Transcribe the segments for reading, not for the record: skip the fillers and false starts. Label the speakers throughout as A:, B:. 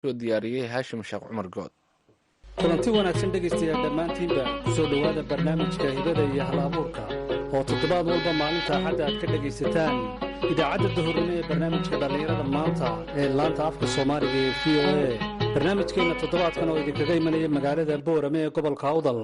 A: soo diyaariyey Haashim Sheekh Cumar Good.
B: Kulanti wanaagsan, dhegaystayaal dhammaantiinba. Ku soo dhowaada barnaamijka Hibada iyo Hal Abuurka oo toddobaad walba maalinta Axadda aad ka dhegaysataan idaacadda duhurnimo ee barnaamijka Dhallinyarada Maanta ee laanta afka Soomaaliga ee VOA. Barnaamijkeenna toddobaadkan oo idinkaga imanaya magaalada Boorame ee gobolka Awdal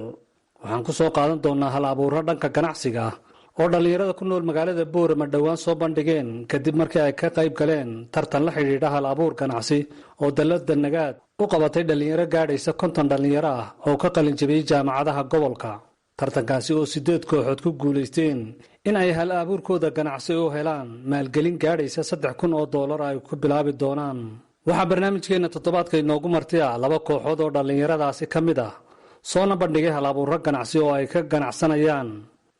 B: waxaan ku soo qaadan doonnaa hal abuurro dhanka ganacsiga ah oo dhallinyarada ku nool magaalada Boorama dhowaan soo bandhigeen, kadib markii ay ka qayb galeen tartan la xidhiidha hal abuur ganacsi oo dallada Nagaad u qabatay dhallinyaro gaadhaysa 50 dhallinyaro ah oo ka qalin jabiyey jaamacadaha gobolka. Tartankaasi oo siddeed kooxood ku guulaysteen in ay hal abuurkooda ganacsi u helaan maalgelin gaadhaysa $3000 ay ku bilaabi doonaan. Waxaa barnaamijkeenna toddobaadka inoogu marti ah laba kooxood oo dhallinyaradaasi ka mid ah, soona bandhigay hal abuurro ganacsi oo ay ka ganacsanayaan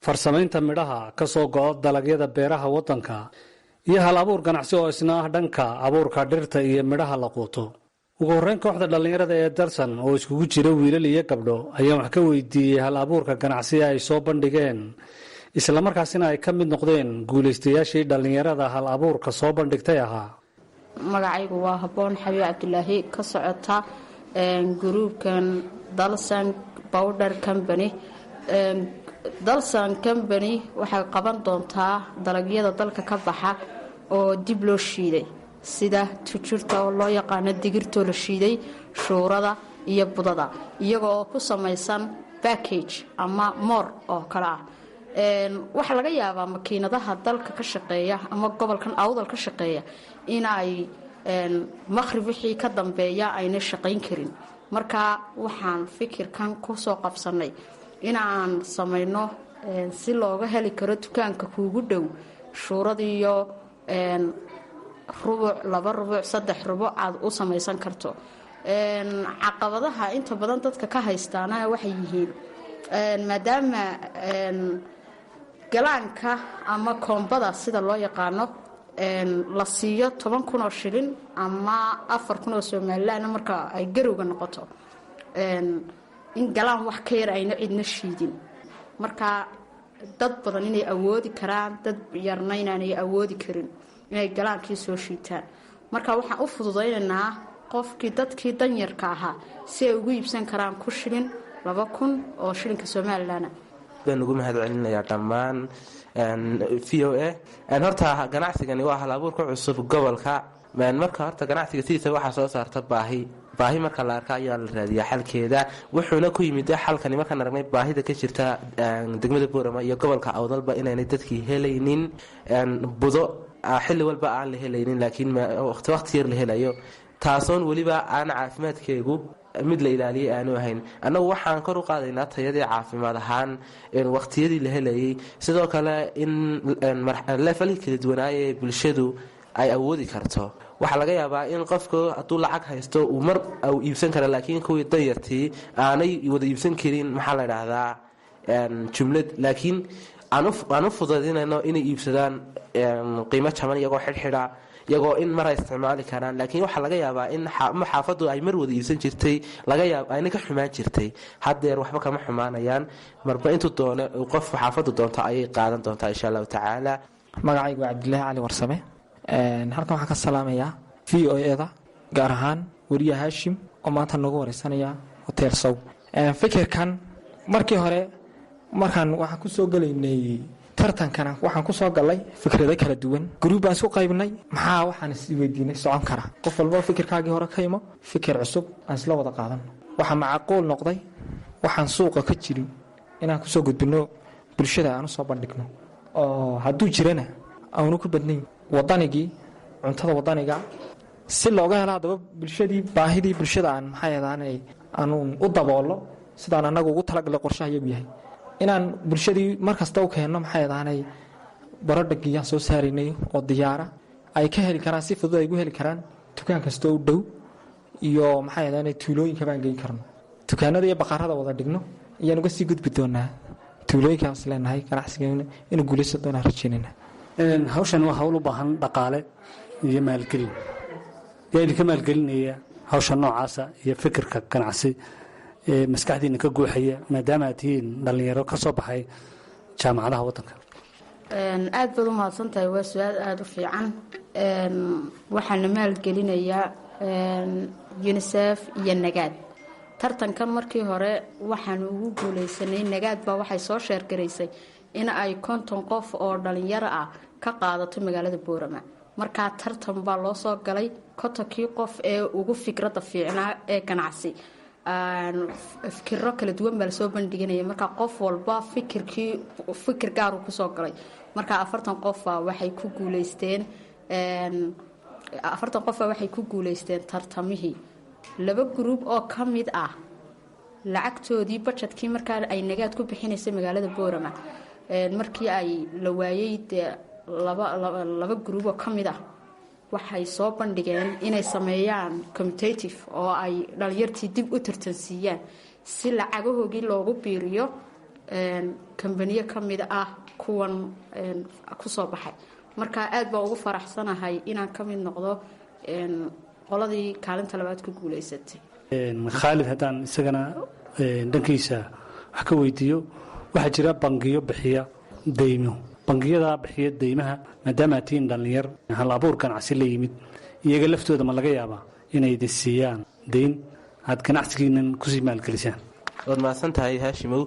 B: farsamaynta midhaha ka soo go'a dalagyada beeraha waddanka iyo hal abuur ganacsi oo isna ah dhanka abuurka dhirta iyo midhaha la quuto. Ugu horreyn, kooxda dhallinyarada ee Darsan oo iskugu jira wiilal iyo gabdho ayaan wax ka weydiiyey hal abuurka ganacsiga ay soo bandhigeen, islamarkaasina ay ka mid noqdeen guulaystayaashii dhallinyarada hal abuurka soo bandhigtay ahaa.
C: Magacaygu waa Haboon Xabiib Cabdilaahi, ka socota groupkan Dalsan Powder Company. Dalsan Company waxay qaban doontaa dalagyada dalka ka baxa oo dib loo shiiday, sida tujurta oo loo yaqaano digirtoo la shiiday, shuurada iyo budada, iyagoo ku samaysan package ama moor oo kale ah. Waxaa laga yaabaa makiinadaha dalka ka shaqeeya ama gobolkan Awdal ka shaqeeya inay maqrib wixii ka dambeeya ayna shaqayn karin. Marka waxaan fikirkan kusoo qabsanay inaan samayno si looga heli karo dukaanka kuugu dhow shuuradiiyo rubuc, laba rubuc, saddex rubuc aad u samaysan karto. Caqabadaha inta badan dadka ka haystaana waxay yihiin maadaama galaanka ama koombada sida loo yaqaano la siiyo 10,000 oo shilin ama 4,000 oo Somalilan marka ay garowga noqoto, in galaan wax ka yar ayna cidna shiidin. Marka dad badan inay awoodi karaan, dad yarna inaanay awoodi karin inay galaankii soo shiitaan. Marka waxaan u fududaynaynaa qofkii, dadkii danyarka ahaa, si ay ugu iibsan karaan ku shilin, 2,000 oo shilinka Somalilan.
D: Baan ugu mahad celinayaa dhammaan VOA. Horta ganacsigani waa hal abuurka cusub gobolka. Marka horta ganacsiga sidiisa waxaa soo saarta baahi. Baahi marka la arka ayaa la raadiyaa xalkeeda. Wuxuuna ku yimid xalkani markaan aragnay baahida ka jirta degmada Boorama iyo gobolka Awdalba, inaynay dadkii helaynin budo xilli walba aan la helaynin, laakiin waqti waqti yar la helayo, taasoon weliba aan caafimaadkeegu mid la ilaaliyay aanu ahayn. Annagu waxaan kor u qaadaynaa tayadii caafimaad ahaan waqtiyadii la helayay, sidoo kale in levelkii kala duwanaaye bulshadu ay awoodi karto. Waxaa laga yaabaa in qofku hadduu lacag haysto uu mar uu iibsan kara, laakiin kuwii danyartii aanay wada iibsan karin, maxaa la idhaahdaa, jumlad, laakiin aan u fudaydinayno inay iibsadaan qiimo jaban, iyagoo xidhxidha, iyagoo in mar ay isticmaali karaan. Laakiin waxaa laga yaabaa in xaafaddu ay mar wada iibsan jirtay, laga yaab ayna ka xumaan jirtay. Haddeer waxba kama xumaanayaan, marba intuu doono qofku xaafaddu doonto ayay qaadan doontaa, insha Allahu tacaala.
E: Magacaygu waa Cabdilaahi Cali Warsame. Halkan waxaan ka salaamayaa VOA-da, gaar ahaan weriye Haashim oo maanta noogu wareysanaya Hotel Sow. Fikirkan markii hore markaan waxaan ku soo gelaynay tartankana, waxaan ku soo galay fikrado kala duwan. Group baan isku qaybnay. Maxaa waxaan isweydiinay socon kara? Qof walba fikirkaagii hore ka imo, fikir cusub aan isla wada qaadano. Waxaa macquul noqday waxaan suuqa ka jirin inaan kusoo gudbino bulshada, aan usoo bandhigno, oo hadduu jirana aanu ku badnayn wadanigii cuntada wadaniga si looga helo. Haddaba bulshadii, baahidii bulshada aan maxay ahaanay aanu u daboolo sidaan annagu ugu talagalay, qorshaha iyagu yahay inaan bulshadii mar kasta u keenno, maxay ahaanay, productgiyaan soo saaraynay oo diyaara ay ka heli karaan, si fudud ay ugu heli karaan dukaan kasta u dhow iyo, maxay ahaanay, tuulooyinka baan geyn karno, dukaanada iyo bakhaarada wada dhigno ayaan uga sii gudbi doonaa tuulooyinkaas. Leenahay ganacsigeena inuu guulaysan doonaan rajeynayna.
B: Hawshan waa hawl u baahan dhaqaale iyo maalgelin. Yaa idinka maalgelinaya hawsha noocaasa iyo fikirka ganacsi ee maskaxdiina ka guuxaya, maadaama aad tihiin dhallinyaro ka soo baxay jaamacadaha waddanka?
C: Aad baad u mahadsan tahay, waa su-aal aada u fiican. Waxaana maalgelinayaa UNICEF iyo Nagaad. Tartankan markii hore waxaanu ugu guuleysanay, Nagaad baa waxay soo sheergaraysay in ay 50 qof oo dhalinyaro ah ka qaadato magaalada Boorama. Markaa tartan baa loo soo galay, 50kii qof ee ugu fikradda fiicnaa ee ganacsi, fikiro kala duwan baa lasoo bandhiganaya. Markaa qof walba fikirkii fikir gaaru kusoo galay. Markaa 40 qofa waxay ku guuleysteen, 40 qofa waxay ku guuleysteen tartamihii. Laba group oo ka mid ah lacagtoodii budgetkii markaa ay Nagaad ku bixinaysay magaalada Boorama, markii ay la waayey, dee laba group oo ka mid ah waxay soo bandhigeen inay sameeyaan competitive oo ay dhalinyartii dib u tartansiiyaan, si lacagahoogii loogu biiriyo kambaniyo ka mid ah kuwan kusoo baxay. Marka aad baa ugu faraxsanahay inaan ka mid noqdo qoladii kaalinta labaad ku guuleysatay.
B: Khaalid, haddaan isagana dhankiisa wax ka weydiiyo, waxaa jira bangiyo bixiya deymo. Bangiyadaa bixiya deymaha, maadaama aad tihiin dhallinyar hal abuur ganacsi la yimid, iyaga laftooda ma laga yaabaa inay idin siiyaan deyn aad ganacsigiinan kusii maalgelisaan?
D: Waad mahadsan tahay, Haashimow.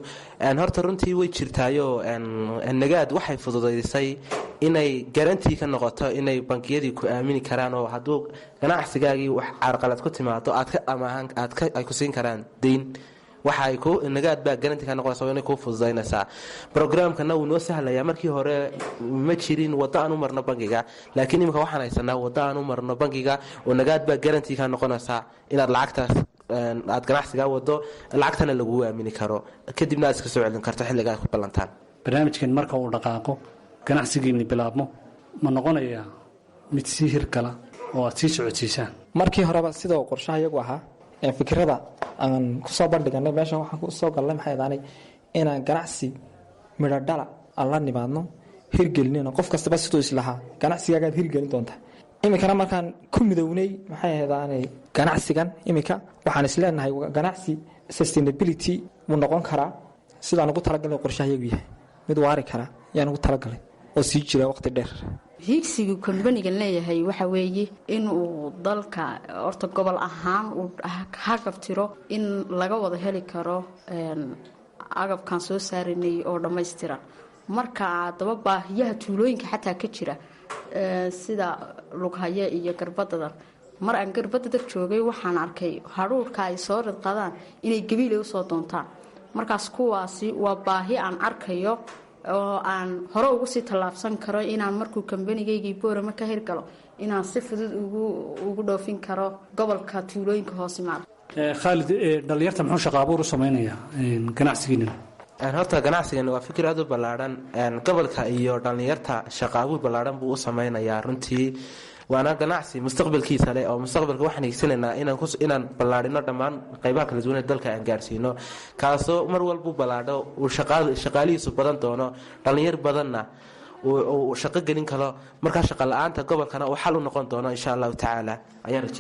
D: Horta runtii way jirtaayoo Nagaad waxay fududaysay inay guarantee ka noqoto inay bangiyadii ku aamini karaan, oo hadduu ganacsigaagii wax carqalad ku timaado aad ka amaahan aad ka ay ku siin karaan deyn. Waxay ku Nagaad baa guarantee ka noqonaysa, inay kuu fududaynaysaa. Programkana wuu noo sahlayaa. Markii hore ma jirin waddo aan u marno bangiga, laakiin imika waxaan haysanaa waddo aan u marno bangiga, oo Nagaad baa guarantee ka noqonaysaa inaad lacagtaas aad ganacsigaa wado, lacagtana lagugu aamini karo, kadibna aad iska soo celin karto xilliga aad ku ballantaan.
B: Barnaamijkan marka uu dhaqaaqo, ganacsigiinni bilaabmo, ma noqonayaa mid sii hirgala oo aad sii socodsiisaan?
E: Markii horeba sidoo qorshaha iyagu ahaa ee fikirada aan kusoo bandhiganay meeshan, waxaan kusoo galnay maxay daanay inaan ganacsi midho dhala aan la nimaadno, hirgelinino. Qof kastaba siduu islahaa ganacsigaagaad hirgelin doontaa. Iminkana markaan ku midownay maxay ahaydaanay ganacsigan, iminka waxaan isleenahay ganacsi sustainability wuu noqon karaa. Sidaan ugu talagalay qorshaha iyagu yahay mid waari kara yaan ugu talagalay oo sii jira waqti dheer.
C: Hiigsigu kambanigan leeyahay waxa weeye inuu dalka horta gobol ahaan uu hagabtiro in laga wada heli karo agabkan soo saaranay oo dhammaystiran. Marka haddaba baahiyaha tuulooyinka xataa ka jira, sida Lughaye iyo Garbadadar, mar aan Garbadadar joogay waxaan arkay hadhuurka ay soo ridqadaan inay Gabiilay usoo doontaan. Markaas kuwaasi waa baahi aan arkayo oo aan hore ugu sii tallaabsan karo, inaan markuu kambanigaygii Boorama ka hirgalo inaan si fudud ugu dhoofin karo gobolka tuulooyinka hoos imaada.
B: Khaalid, dhallinyarta muxuu shaqa abuur u samaynayaa ganacsigiinan?
D: Horta ganacsigan waa fikir aad u ballaadhan. Gobolka iyo dhallinyarta shaqa abuur ballaadhan buu u sameynayaa runtii, waana ganacsi mustaqbalkiisa leh, oo mustaqbalka waxaan higsanaynaa inaan ballaadhino dhammaan qaybaha kala duwan ee dalka aan gaarsiino, kaasoo mar walbuu ballaadho uu shaqaalihiisu badan doono, dhallinyar badanna uu shaqo gelin karo. Markaa shaqa la-aanta gobolkana uu xal u noqon doono, insha Allahu tacaala, ayaan rajey.